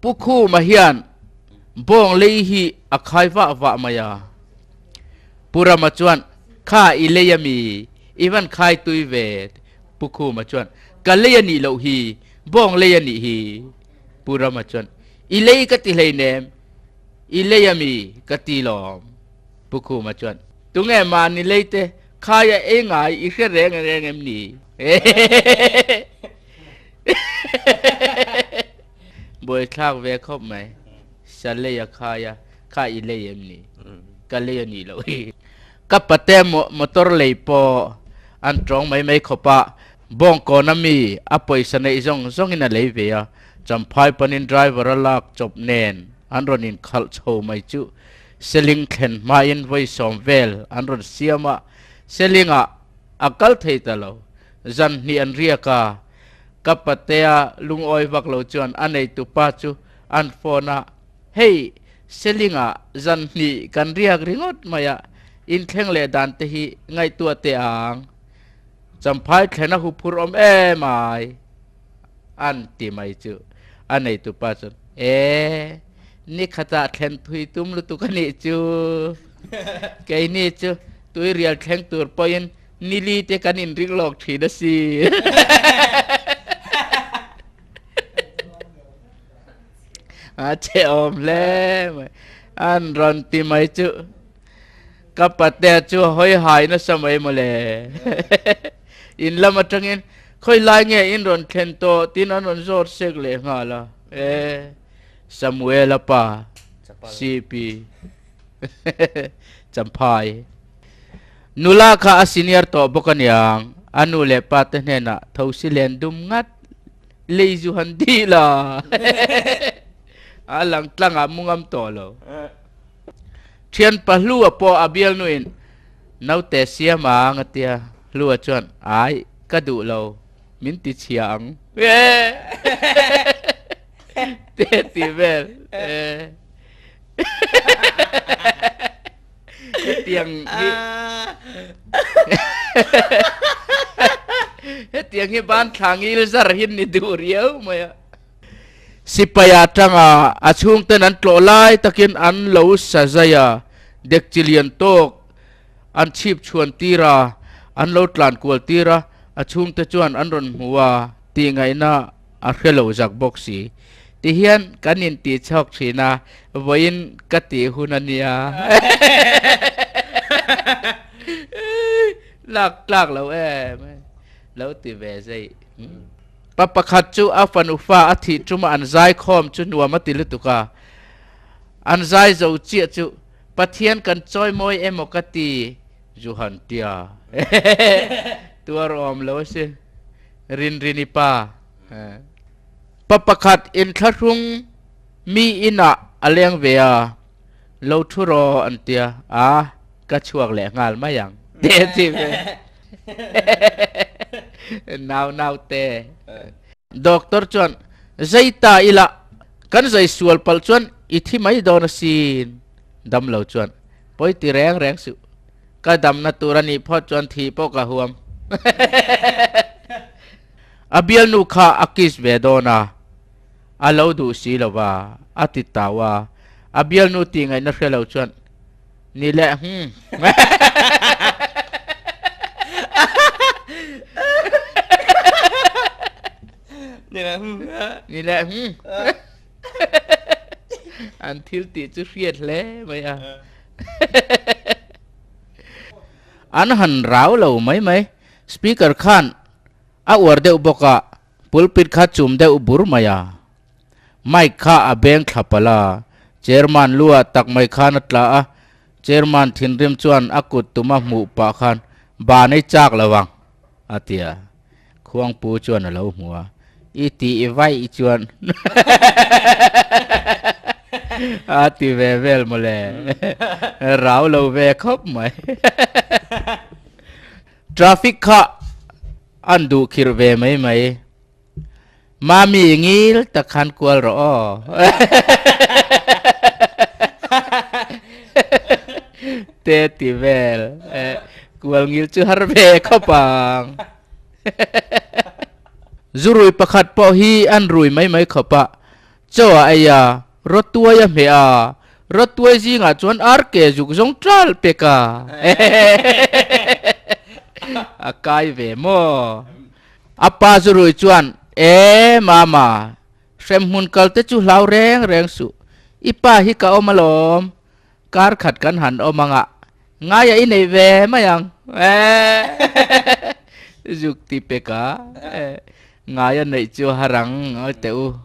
Pu Khuma hian bawng lei hi a khai vah vah mai a. Pu Rama chuan, Kha i lei a mi? I van khai tui ve? Pu Khuma chuan, Ka lei a nih loh hi, bawng lei a nih hi. Pu Rama chuan, I lei ka ti hleinem, i lei a mi? Ka ti lawm. Pu Khuma chuan, Tunge mahni lei te khai a ei ngai i hre reng reng em ni? Buaithlak ve khawp mai. Sa lei a khai a, kha i lei em ni? Ka lei a nih loh hi. Ka pate motor lei pawh an tawng mai mai khawp a, Bawngkawn a mi a pawisa neih zawng zawngin a lei ve a, Champhai panin driver a lak chawp nen an rawn inkhalh chho mai chu Seling thlen hmain vawi sawm vel an rawn siam a, Selingah a kal thei ta lo. Zan hnih an riak a, ka patea lungawi vak lo chuan a neitu pa chu an phone a, Hei, Selingah zan hnih kan riak ringawt mai a, inthleng leh dan te hi ngaihtuah teh ang. Champhai thlen a huphur awm em ai, an ti mai chu. A neitu pa chuan, E, ni khatah thlen thui tum lutuk a nih chu. Keini chu tuirial thleng tur pawhin Nili te kan inring lawk thin a si. A che awm hle mai. An rawn ti mai chu. Ka patea chu a hawi hai nasa mai mawle. In lam atangin khawi lai nge in rawn thlen tawh tiin an rawn zawt sek leh nghal a. E Samuela pa CP Champhai. Nula kha a senior tawh bawk aniang, a nu leh pa te hnenah thosi len dum ngat lei zu han dih la a lang tlangah mu ngam tawh lo. Thianpa Hlua pawh a bialnuin naute siam ang a tia, Hlua chuan ai ka duh lo, min ti chhia ang te ti vel. Hetiang hi Hetiang hi ban thla ngil zar hin ni duh riau mai a. Sipai atanga a chhungten an tlawh lai takin an lo sa zai a, dekchi lian tawk an chhip chhuan tir a, an lo tlan kual tir a, a chhungte chuan an rawn hmu a, tih ngaihna a hre lo zak bawk si. Ti hian kan intih chhawk thin a, vawiin ka tih hun a nia. Lak tlak lo em lo ti ve zei. Pa pakhat chu a fanu fa a thih tuma an zai khawm chu nuam a ti lutuk a, an zai zo chiah chu Pathian kan chawi mawi emaw ka ti Johan tia tuar awm lo asin Rinrini pa. Pa pakhat inthlahrung mi inah a leng ve a, lo thu rawh an tia, a ka chhuak leh nghal mai ang te a ti ve. Nau nau te. Doctor chuan, Zai ta ila, kan zai sual palh chuan i thi mai dawn asin. Damlo chuan, Pawi ti reng reng suh. Ka damna tur a nih phawt chuan thih pawh ka huam. A bialnu kha a kiss ve dawn a, a lo duh si lo va, a ti tau a. A bialnu tih ngaihna hre lo chuan, Ni le, hmm. Ni le, hmm. Ni le, hmm. An thil tih chu hriat hle mai a. An han rau lo mai mai. Speaker khan a uar deuh bawk a, pulpit kha chum deuh bur mai a. Mic kha a beng thla palh a, chairman lu ah tak mai khan a tla a, chairman thinrim chuan a kut tuma hmuh pah khan ban ei chak lo ang a ti a. Khuangpu chuan a lo hmu a, I tih i vaih chuan a ti ve vel mawle, rau lo ve khawp mai. Traffic kha an duh khirh ve mai mai. Mami ngil tak khan kual rawh aw. Te ti vel. Kual ngil chu har ve khawp ang. Zu rui pakhat pawh hi an rui mai mai khawp a. Chaw a ei a, rawtuai a hmeh a, rawtuai zingah chuan ar ke zuk zawng ṭal pek a. A kai ve maw? A pa zu rui chuan, E mama, hremhmun kal te chu hlau reng reng suh, i pa hi ka awm alawm, kar khat kan han awm anga, ngaia i nei ve mai ang. Zuk ti pek a, ngaia neih chu a har ang, ngawi teh u.